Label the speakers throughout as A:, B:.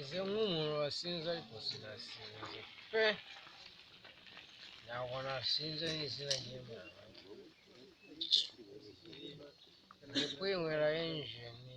A: Meze nk'umuntu wasinze ariko sinasinze pe, ntabwo nasinze n'izina ry'Imana. Ndi kwinywera enjeni.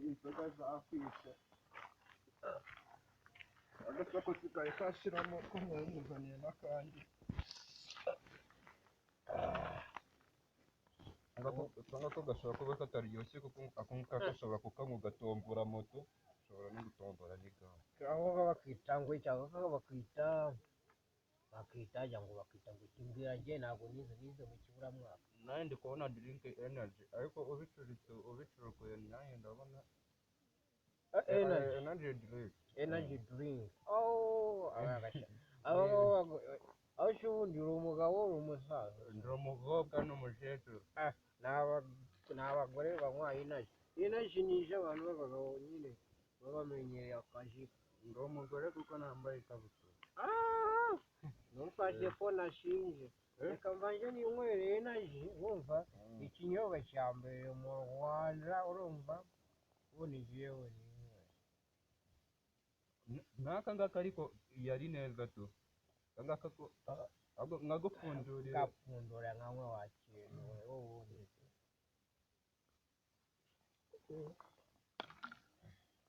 B: Inzoga zakwishe agasako kikaba kashiramo ko mwamuzaniye n'akandi.
C: Akangako gashobora kuba kataryoshye kuko ako ngako gashobora kukanywa ugatombora moto, ushobora no gutombora n'igare.
A: Aho bakita ngo cyangwa bakita ngo bakita ngo kimbwira njye ntabwo nize mu kiburamwaka.
C: Nanjye ndi kubona drink energy ariko ubicuritse ubicurukuye nanjye ndabona energy drink.
A: Energy drink. Oh, abagasha. Abo ubundi uri umugabo uri umusaza?
C: Ndi umukobwa n'umukecuru.
A: Ni abagore banywa energy. Energy ni iy'abantu b'abagabo nyine baba bamenyereye akaji.
C: Ndi umugore kuko nambaye ikabutura.
A: Numfashe ko nashinje. Reka mbanze ninywere energy, wumva ikinyobwa cya mbere mu Rwanda, urumva ubundi njyewe ninywere.
C: N'aka ngaka ariko yari neza tu. Aka ngaka ko nkagupfundurira.
A: Gapfundura nkanywe wa kintu we ubundi.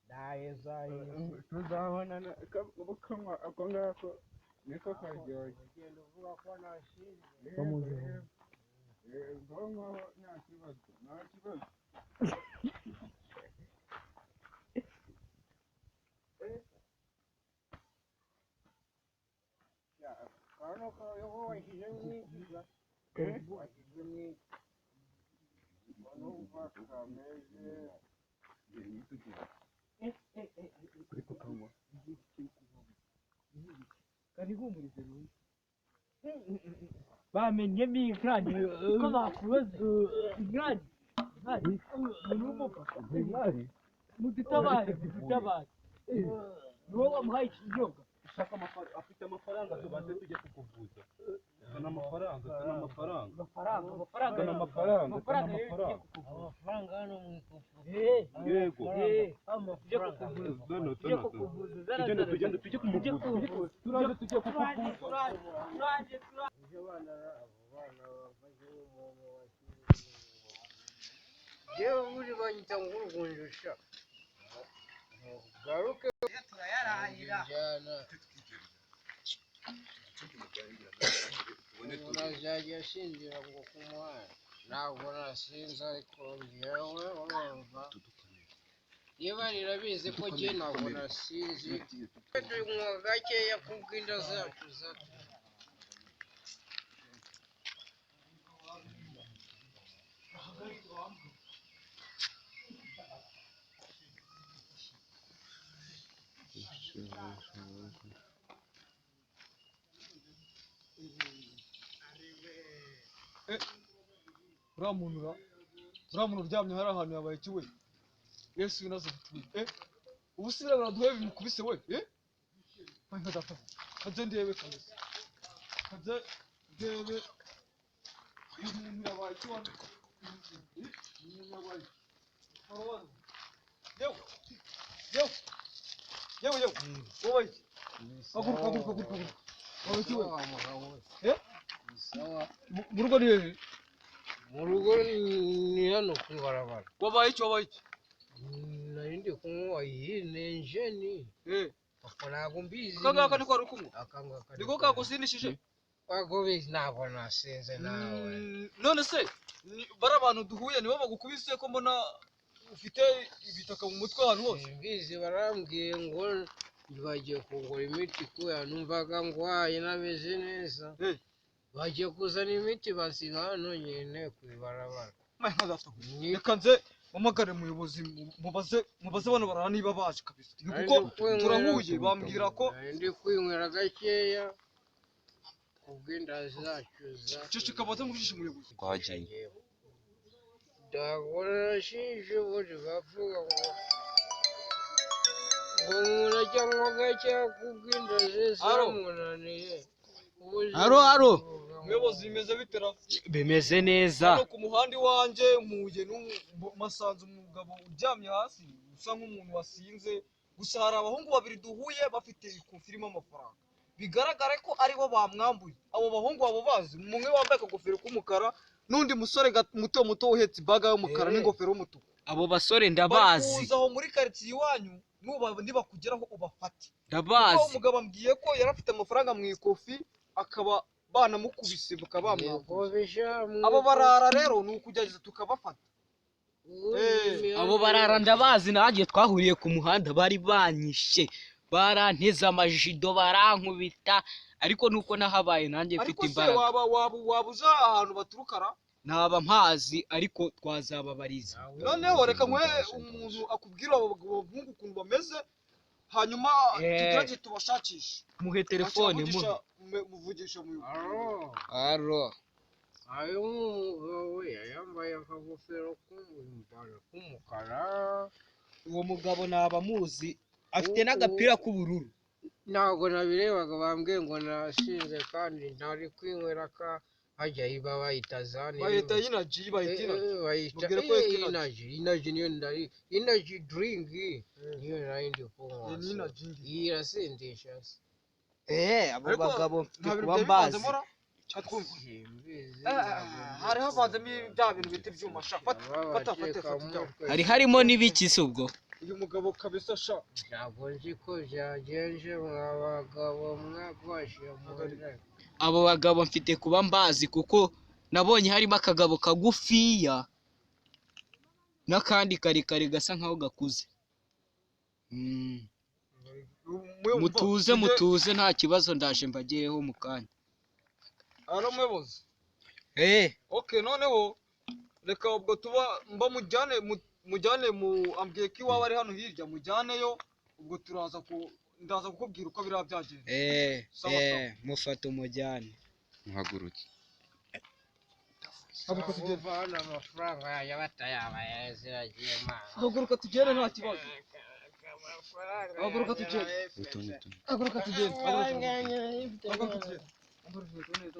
A: Ndaheza
B: tuzabonana kanywa ako ngako niko karyoshye.
A: Ugenda uvuga ko nashinze.
B: Yego nta kibazo, nta kibazo.
D: Bamenye inkwani ko bakuroze inkwani inkwani mudutabare mudutabare ni wowe wamuhaye ikinyobwa.
C: Shaka amafaranga, afite amafaranga tubanze tujye kukuvuza. Zana amafaranga, zana amafaranga.
D: Amafaranga,
C: zana amafaranga, zana amafaranga.
A: Amafaranga hano mu ikofi.
C: Yego.
D: Tujye kukuvuza.
C: Zana,
D: Tujye
C: zana.
D: kukuvuza. Zana,
C: Tugende,
D: zana.
C: tugende, tujye kumuvuza. Turaje tujye kukuvuza.
D: Turaje, turaje, turaje.
A: Ibyo bana abo bana bafashe nk'umuntu washinze. Yewe buri banyita ngurgunjusha. Garuke
D: Turayarahira.
A: njyana. Umuntu azajya asinzira ngo ku muhanda. Ntabwo nasinze ariko njyewe urumva. Niba rirabizi ko njye ntabwo nasinze. Tunywa gakeya kubw'inda zacu zato.
E: Uriya muntu uryamye hari ahantu yabaye iki we? Yesu w'Inazareti we. Ubu se biriya baraduhaye bimukubise we? Nka data kaze ndebe kabisa. Kaze ndebe uyu muntu yabaye iki wa? Uyu muntu yabaye iki? Yewe! Yewe! Yewe yewe! Wowe iki? Haguruka haguruka haguruka. Wowe iki we? Mu rugo ni hehe?
A: Mu rugo ni hano ku ibarabara.
E: Wabaye iki wabaye iki?
A: Nari ndi kunywa iyi ni enjeni. Papa ntabwo mbizi.
E: Aka ngaka niko wari kunywa?
A: Aka ngaka
E: Niko kagusindishije?
A: Wagobizi ntabwo nasinze nawe.
E: None se bari abantu duhuye nibo bagukubise ko mbona ufite ibitaka mu mutwe ahantu hose?
A: Mbizi barambwiye ngo bagiye kugura imiti kubera numvaga ndwaye nameze neza. Bagiye kuzana imiti basiga hano nyine ku ibarabara.
E: Reka nze Mpamagare umuyobozi, mubaze bano barara niba baje kabisa, kuko turahuye bambwira ko
A: ndi kwinywera gakeya kubw'inda zacu za
E: ceceka, baze mvugishe umuyobozi.
C: Twagiye.
A: Ntabwo narashinje, ubundi bavuga ngo umuntu ajyanywa gakeya kubw'inda ze
E: Alo.
A: zamunaniye.
F: Alo, alo.
E: Umuyobozi, bimeze bitera?
F: Bimeze neza.
E: Hano ku muhanda iwanjye mpuye masanze umugabo uryamye hasi usa nk'umuntu wasinze. Gusa hari abahungu babiri duhuye bafite ikofi irimo amafaranga, bigaragara ko aribo bamwambuye. Abo bahungu abo bazi, umwe wambaye akagofero k'umukara n'undi musore muto muto uhetse ibaga y'umukara n'ingofero y'umutuku.
F: Abo basore
E: Bari
F: ndabazi.
E: kuza aho muri karitsiye iwanyu, nibakugeraho ubafate, kuko
F: Ndabazi.
E: umugabo ambwiye ko yari afite amafaranga mu ikofi, akaba banamukubise bakaba bamwambuye. Abo barara rero ni ukugerageza tukabafata.
F: Abo barara ndabazi, nanjye twahuriye ku muhanda, bari banyishe, baranteze amajido, barankubita, ariko nuko nahabaye nanjye mfite
E: Ariko se
F: imbaraga.
E: waba uza ahantu baturuka ra?
F: Naba mpazi, ariko twazababariza.
E: Noneho reka nkwe umuntu akubwira abo bahungu ukuntu bameze, hanyuma tugerageze tubashakishe.
F: Muhe telefone, muhe.
E: Muvugisha muyobozi.
F: Alo.
A: Ayo, umugabo yambaye akagofero k'umukara.
F: Uwo mugabo naba muzi, afite n'agapira k'ubururu.
A: Ntabwo nabirebaga, bambwiye ngo nasinze kandi ntari kwinywera ka hajya iba bayita zani.
E: Bahita inaji, bahita inaji.
A: Bayita
E: Mubwire ko yitwa
A: inaji. Inaji niyo ndari, inaji drink niyo nari ndi kunywa.
E: Ni inaji ngiyi.
A: Iyi irasindisha se?
F: Abo
E: Ariko
F: bagabo mfite
E: nta bintu
F: kuba
E: byari
F: mbazi.
E: bivanzemo ra? Twumva.
A: Simbizi.
E: Hari havanzemo bya bintu bita ibyuma sha. Fata fata fata fata ibyawe.
F: Hari harimo n'ibiki se ubwo?
E: Uyu mugabo kabisa sha.
A: Ntabwo nzi ko byagenze, mwa bagabo mwagwashe mu nda.
F: Abo bagabo mfite kuba mbazi, kuko nabonye harimo akagabo kagufiya n'akandi karekare gasa nkaho gakuze. Mutuze, mutuze, nta kibazo, ndaje mbagereho mu kanya.
E: Ari umuyobozi. Okay, noneho reka ubwo tuba mba mujyane mujyane mu ambwiye ko iwawe ari hano hirya, mujyaneyo. Ubwo turaza ku ndaza kukubwira uko biriya byagenze. Sawa, sawa.
F: Mufate umujyane.
C: Muhaguruke.
E: Haguruka tugende.
A: Kuva hano amafaranga yanjye batayabaye ziragiye mana.
E: Haguruka tugende, nta kibazo.
A: Amafaranga
E: Haguruka tugende.
C: Utundi tuntu.
E: Haguruka tugende. Haguruka tugende. Haguruka tugende.